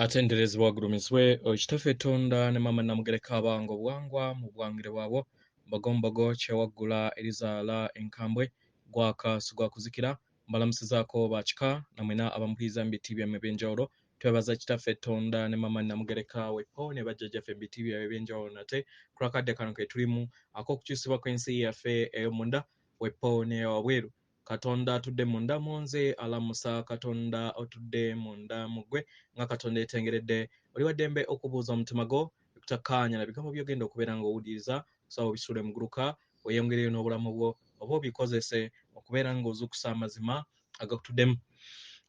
Atenderezebwa agulumizibwe oyo Kitaffe Tonda ne Maama Namugereka abanga obuwangwa mu buwangire bwabwo Mbogombogo kyewaggula erizaala enkambwe gwaka sigwakuzikira mbalamusizaako ba kika na mwena abamuhiriza mu biti byammwe eby'enjawulo. Twebaza Kitaffe Tonda ne Maama Namugereka wepo ne bajjajjaffe mu biti byabwe eby'enjawulo nate ku lw'akadde kano ke tulimu ak'okukyusibwa kw'ensi yaffe ey'omunda wepo n'eyawabweru. Katonda atudde munda mu nze alamusa Katonda otudde munda mu ggwe nga Katonda yetengeredde. Oli wa ddembe okubuuza omutima gwo ekutakkaanya na bigambo by'ogenda okubeera ng'owuliriza, osaba obisuule muguluka weeyongereyo n'obulamu bwo oba obikozese okubeera ng'ozuukusa amazima agakutuddemu.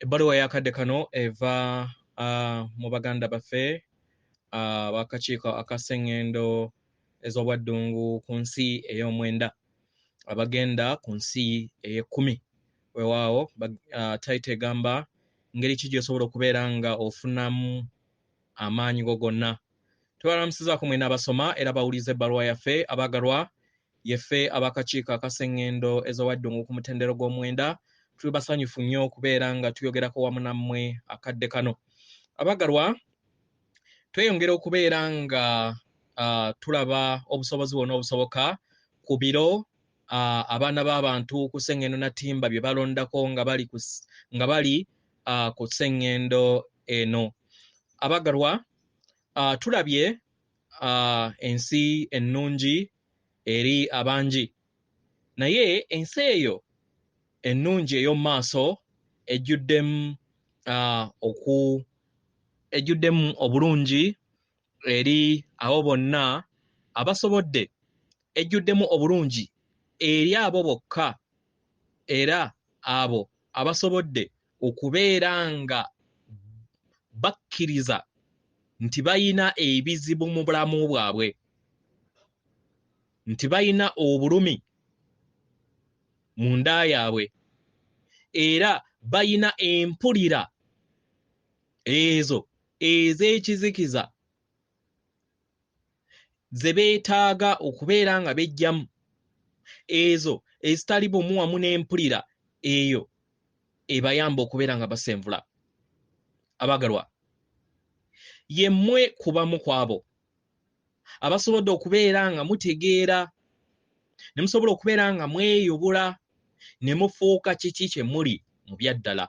Ebbaluwa y'akadde kano eva mu baganda baffe ab'akakiiko aka Ssengendo ez'obwaddungu ku nsi ey'omwenda abagenda ku nsi ey'ekkumi. Weewaawo title egamba ngeri ki gy'osobola okubeera nga ofunamu amaanyi go gonna. Tubalamusizaako mwena abasoma era bawuliza ebbaluwa yaffe abaagalwa yeffe ab'akakiiko akasengendo ez'owaddungu ku mutendero gw'omwenda. Tuli basanyufu nnyo okubeera nga tuyogerako wamu nammwe akadde kano. Abaagalwa, tweyongera okubeera nga tulaba obusobozi bwonna obusoboka ku biro abaana b'abantu ku ssengendo na ttimba bye balondako nga bali ku ssengendo eno. Abagalwa, tulabye ensi ennungi eri abangi, naye ensi eyo ennungi ey'omu maaso ejjuddemu obulungi eri abo bonna abasobodde, ejjuddemu obulungi eri abo bokka era abo abasobodde okubeera nga bakkiriza nti balina ebizibu mu bulamu bwabwe, nti balina obulumi munda yaabwe, era balina empulira ezo ez'ekizikiza ze beetaaga okubeera nga bejjamu, ezo ezitali bumu wamu n'empulira eyo ebayamba okubeera nga basenvula. Abagalwa, ye mmwe kubamu kwabo abasobodde okubeera nga mutegeera ne musobola okubeera nga mweyubula ne mufuuka kiki kye muli mu byaddala,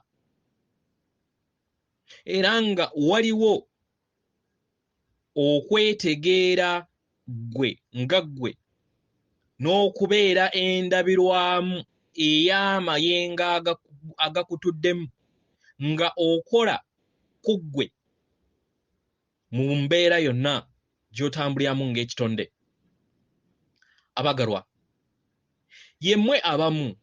era nga waliwo okwetegeera ggwe nga ggwe n'okubeera endabirwamu ey'amayengo agakutuddemu nga okola ku ggwe mu mbeera yonna gy'otambuliramu ng'ekitonde. Abagalwa, ye mmwe abamu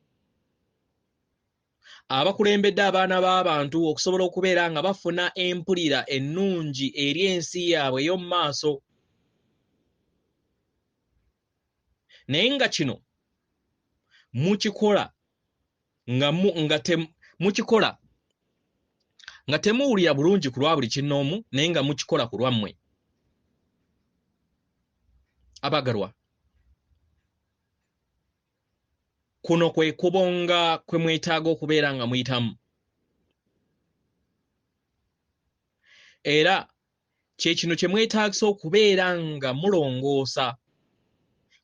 abakulembedde abaana b'abantu okusobola okubeera nga bafuna empulira ennungi eri ensi yaabwe ey'omu maaso, naye nga kino mukikola mukikola nga temuwulira bulungi ku lwa buli kinnoomu, naye nga mukikola ku lwammwe. Abagalwa, kuno kwe kubonga kwe mwetaaga okubeera nga muyitamu, era kye kino kye mwetaagisa okubeera nga mulongoosa,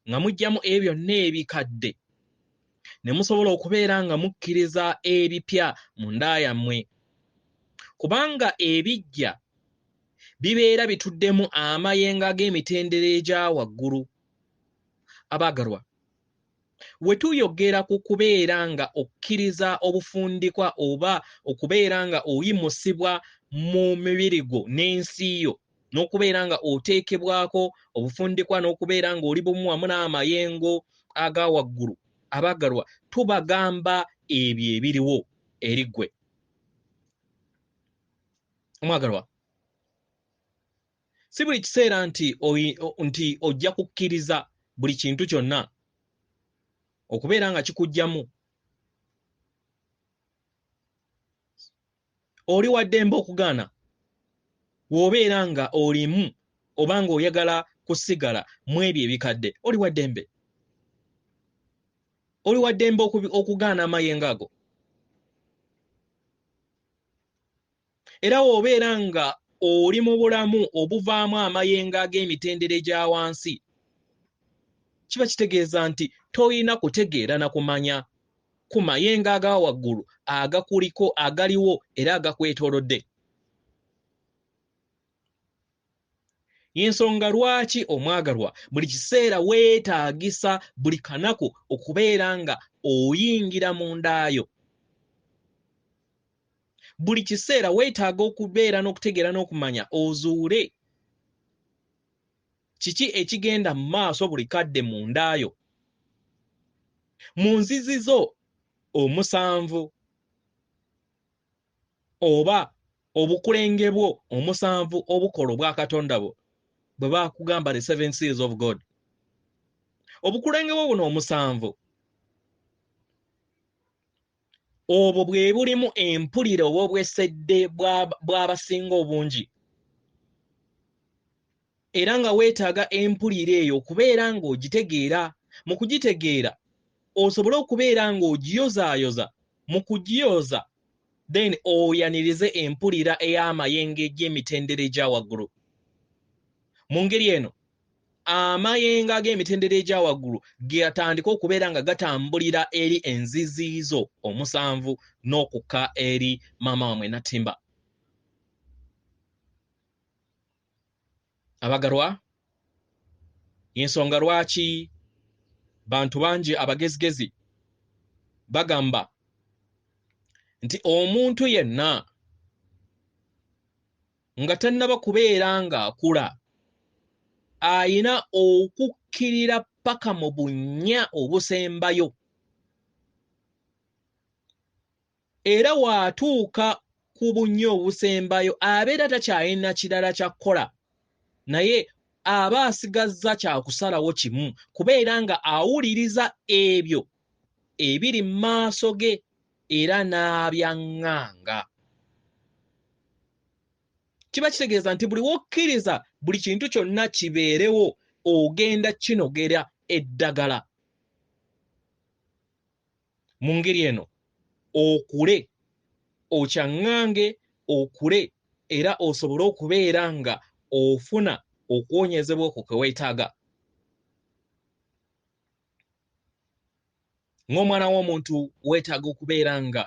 nga muggyamu ebyo byonna ebikadde ne musobola okubeera nga mukkiriza ebipya munda yammwe, kubanga ebijja bibeera bituddemu amayengo ag'emitendera egya waggulu. Abaagalwa, we tuyogera ku kubeera nga okkiriza obufundikwa oba okubeera nga oyimusibwa mu mibiri gwo n'ensi yo, n'okubeera nga oteekebwako obufundikwa n'okubeera ng'oli bumu wamu n'amayengo aga waggulu, abaagalwa, tubagamba ebyo ebiriwo eri ggwe. Omwagalwa, si buli kiseera nti ojja kukkiriza buli kintu kyonna okubeera nga kikujjamu. Oli wa ddembe okugaana bw'obeera nga olimu oba ng'oyagala kusigala mu ebyo ebikadde. Oli wa ddembe, oli wa ddembe okugaana amayengo ago. Era w'obeera nga oli mu bulamu obuvaamu amayengo ag'emitendera egya wansi, kiba kitegeeza nti toyina kutegeera na kumanya ku mayengo aga waggulu agakuliko, agaliwo era agakwetoolodde. Y'ensonga lwaki omwagalwa buli kiseera weetaagisa buli kanaku okubeera nga oyingira mu ndaayo. Buli kiseera weetaaga okubeera n'okutegeera n'okumanya ozuule kiki ekigenda mu maaso buli kadde mu ndaayo. Mu nzizi zo omusanvu oba obukulenge bwo omusanvu obukola obwakatonda bwo bwe bakugamba the seven seals of God. Obukulenge bwo buno omusanvu obwo bwe bulimu empulira oba obwesedde bw'abasinga obungi, era nga weetaaga empulira eyo okubeera ng'ogitegeera. Mu kugitegeera osobole okubeera ng'ogiyozaayoza, mu kugiyoza then oyanirize empulira ey'amayengo egy'emitendera egya waggulu. Mu ngeri eno amayengo ag'emitendera egya waggulu gatandika okubeera nga gatambulira eri enzizi zo omusanvu n'okukka eri maama wamwe Natimba. Abagalwa, y'ensonga lwaki bantu bangi abagezigezi bagamba nti omuntu yenna nga tannaba kubeera ng'akula ayina okukkirira paka mu bunnya obusembayo, era w'atuuka ku bunnya obusembayo abeera takyalina kirala kya kukola, naye aba asigazza kyakusalawo kimu, kubeera nga awuliriza ebyo ebiri mu maaso ge era n'abyaŋŋanga. Kiba kitegeeza nti buli w'okkiriza buli kintu kyonna kibeerewo ogenda kinogera eddagala. Mu ngeri eno okule, okyaŋŋange, okule era osobole okubeera nga ofuna okuwonyezebwa okwo kwe weetaaga. Ng'omwana w'omuntu weetaaga okubeera nga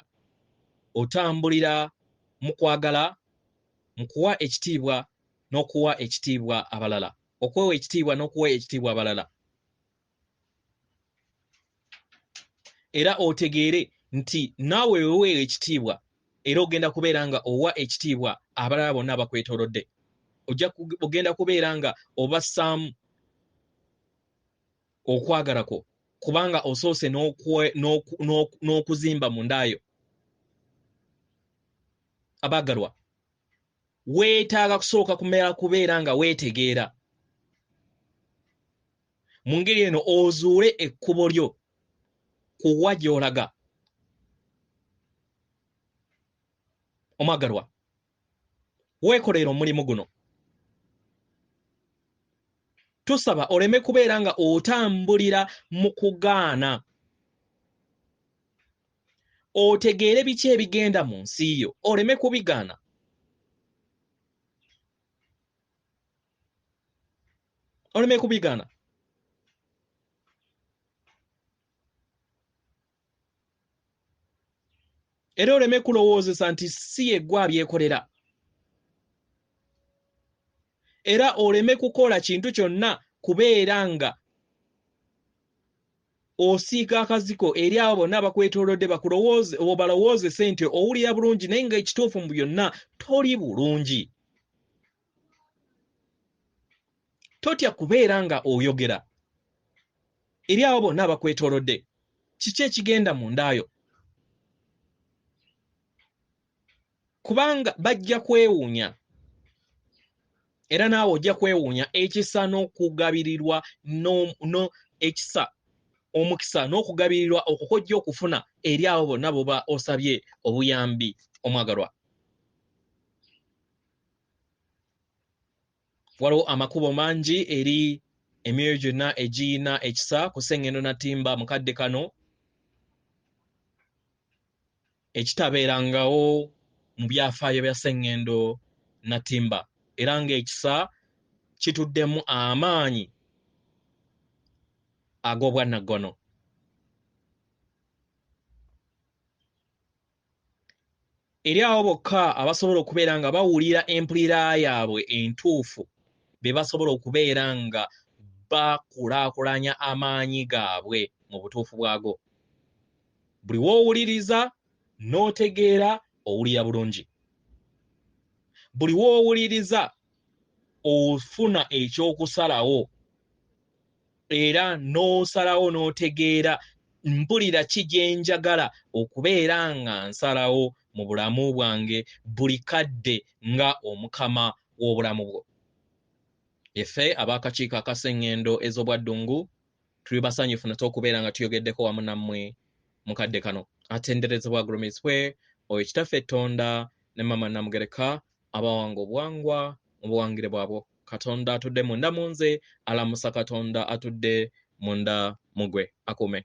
otambulira mu kwagala, mu kuwa ekitiibwa n'okuwa ekitiibwa abalala, okwewa ekitiibwa n'okuwa ekitiibwa abalala. Era otegeere nti naawe weweera ekitiibwa era ogenda kubeera nga owa ekitiibwa abalala bonna abakwetoolodde. Ogenda kubeera nga obassaamu okwagala kwo, kubanga osoose n'okuzimba mu ndaayo. Abaagalwa, weetaaga kusooka kumera kubeera nga weetegeera. Mu ngeri eno ozuule ekkubo lyo kuwa gy'olaga. Omwagalwa, weekolera omulimu guno. Tusaba oleme kubeera nga otambulira mu kugaana. Otegeere biki ebigenda mu nsi yo, oleme kubigaana. Oleme kubigaana. Era oleme kulowoozesa nti si yeggwe abyekolera. Era oleme kukola kintu kyonna kubeera nga osiiga akaziko eri abo bonna abakwetoolodde bakulowooze obalowoozese nti owulira bulungi, naye ng'ekituufu mu byonna toli bulungi. Totya kubeera nga oyogera eri abo bonna abakwetoolodde kiki ekigenda mu ndaayo, kubanga bajja kwewuunya era naawe ojja kwewuunya ekisa n'okugabirirwa ekisa omukisa n'okugabirirwa okwo kw'ojja okufuna eri abo bonna b'oba osabye obuyambi. Omwagalwa, waliwo amakubo mangi eri emyoyo gyonna egiyina ekisa ku Ssengendo Natimba mu kadde kano ekitabeerangawo mu byafaayo bya Ssengendo Natimba, era ng'ekisa kituddemu amaanyi ag'obwannaggono. Eri abo bokka abasobola okubeera nga bawulira empulira yaabwe entuufu, be basobola okubeera nga bakulaakulanya amaanyi gaabwe mu butuufu bwago. Buli w'owuliriza n'otegeera, owulira bulungi. Buli w'owuliriza ofuna ekyokusalawo, era n'osalawo n'otegeera mpulira ki gye njagala okubeera nga nsalawo mu bulamu bwange buli kadde nga omukama w'obulamu bwo. Effe ab'akakiiko akasengendo ez'obwaddungu tuli basanyufu nate okubeera nga tuyogeddeko wamu nammwe mu kadde kano. Atenderezebwa agulumizibwe oyo Kitaffe Ttonda ne Mama Namugereka abawanga obuwangwa mu buwangire bwabwo. Katonda atudde munda mu nze alamusa Katonda atudde munda mu gwe. Akuume.